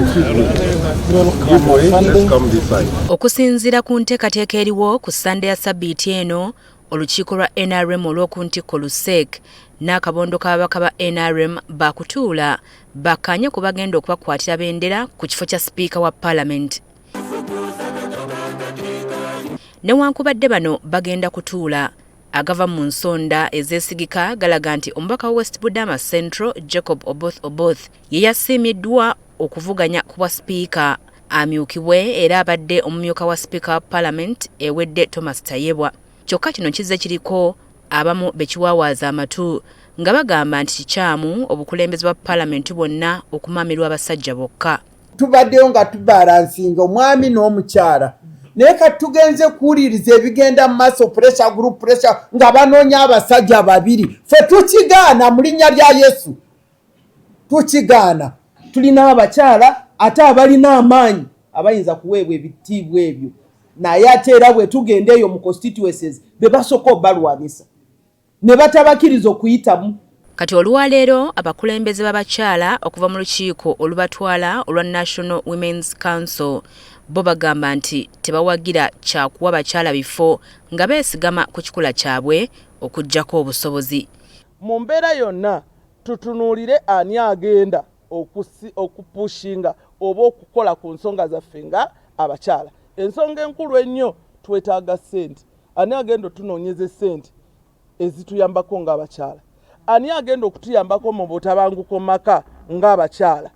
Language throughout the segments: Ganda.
Excuse me. Give way, let's come this side. Okusinziira ku nteekateeka eriwo ku Ssande ya ssabbiiti eno, olukiiko lwa NRM olw'oku ntikko lu CEC n'akabondo k'ababaka ba NRM baakutuula bakkaanye ku bagenda okubakwatira bendera ku kifo kya sipiika wa palamenti. Newankubadde bano bagenda kutuula, agava mu nsonda ezeesigika galaga nti omubaka wa West Budama Central Jacob Oboth Oboth ye yasiimiddwa okuvuganya ku bwa sipiika amyukibwe era abadde omumyuka wa sipiika wa palamenti ewedde Thomas Tayebwa. Kyokka kino kizze kiriko abamu be kiwaawaaza amatu nga bagamba nti kikyamu obukulembeze bwa palamenti bwonna okumaamirwa abasajja bokka. Tubaddeyo nga tubalansinga omwami n'omukyala, naye kati tugenze kuwuliriza ebigenda mu maaso, pressure group, pressure nga banoonya abasajja babiri. Ffe tukigaana mu linnya lya Yesu, tukigaana. Tulina abakyala ate abalina amaanyi abayinza kuweebwa ebitiibwa ebyo, naye ate era bwe tugenda eyo mu constituencies, be basooka obalwanisa ne batabakiriza okuyitamu. Kati olwaleero abakulembeze b'abakyala okuva mu lukiiko olubatwala olwa National Women's Council bo bagamba nti tebawagira kyakuwa bakyala bifo nga beesigama ku kikula kyabwe okuggyako obusobozi. Mu mbeera yonna tutunuulire ani agenda okupushinga oba okukola ku nsonga zaffe nga abakyala. Ensonga enkulu ennyo, twetaaga ssente. Ani agenda otunoonyeza essente ezituyambako ng'abakyala? Ani agenda okutuyambako mu butabanguko maka ng'abakyala?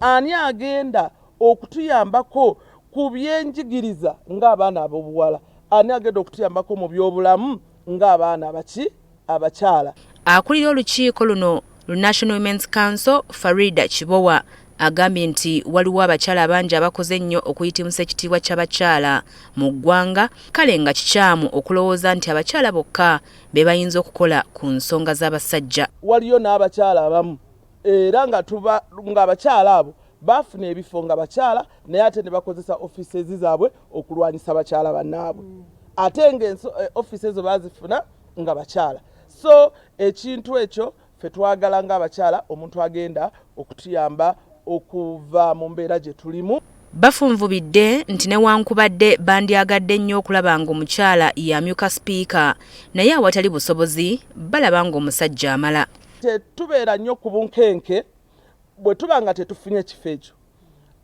Ani agenda okutuyambako ku byenjigiriza ng'abaana ab'obuwala? Ani agenda okutuyambako mu byobulamu ng'abaana abaki abakyala? Akulira olukiiko luno lu National Women's Council, Farida Kibowa, agambye nti waliwo abakyala bangi abakoze ennyo okuyitimusa ekitiibwa ky'abakyala mu ggwanga, kale nga kikyamu okulowooza nti abakyala bokka be bayinza okukola ku nsonga z'abasajja. Waliyo n'abakyala abamu era nga tuba ng'abakyala abo baafuna ebifo nga bakyala, naye ate ne bakozesa offices zaabwe okulwanyisa bakyala bannaabwe, ate nga office ezo baazifuna nga bakyala. So ekintu ekyo ffe twagala ng'abakyala omuntu agenda okutuyamba okuva mu mbeera gye tulimu. Bafunvubidde nti newankubadde bandyagadde nnyo okulaba ng'omukyala y'amyuka sipiika, naye awatali busobozi balaba ng'omusajja amala. Tetubeera nnyo ku bunkenke bwe tuba nga tetufunye kifo ekyo.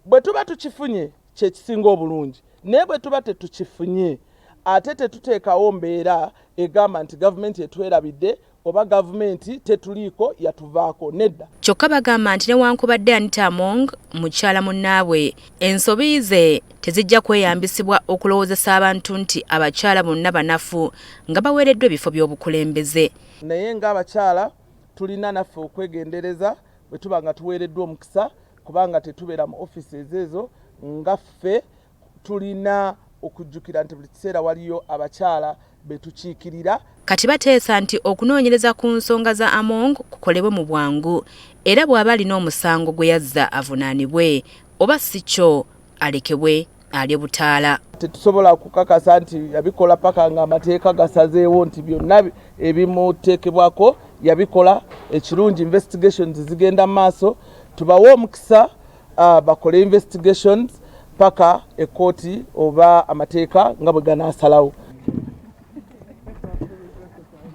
Bwe tuba tukifunye kyekisinga obulungi, naye bwe tuba tetukifunye ate tetuteekawo mbeera egamba nti gavumenti etwerabidde oba gavumenti tetuliiko, yatuvaako. Nedda. Kyokka bagamba nti newankubadde Anita Among mukyala munnaabwe, ensobi ze tezijja kweyambisibwa okulowoozesa abantu nti abakyala bonna banafu nga baweereddwa ebifo by'obukulembeze. Naye ng'abakyala tulina naffe okwegendereza bwe tuba nga tuweereddwa omukisa, kubanga tetubeera mu offices ezo nga ffe. Tulina okujjukira nti buli kiseera waliyo abakyala betukiikirira. Kati bateesa nti okunoonyereza ku nsonga za Among kukolebwe mu bwangu, era bw'aba alina omusango gwe yazza avunaanibwe, oba si kyo alekebwe alye butaala. Tetusobola kukakasa nti yabikola paka nga amateeka gasazeewo nti byonna ebimuteekebwako yabikola. Ekirungi, investigations zigenda mu maaso. Tubawe omukisa bakole investigations paka ekooti oba amateeka nga bwe ganaasalawo.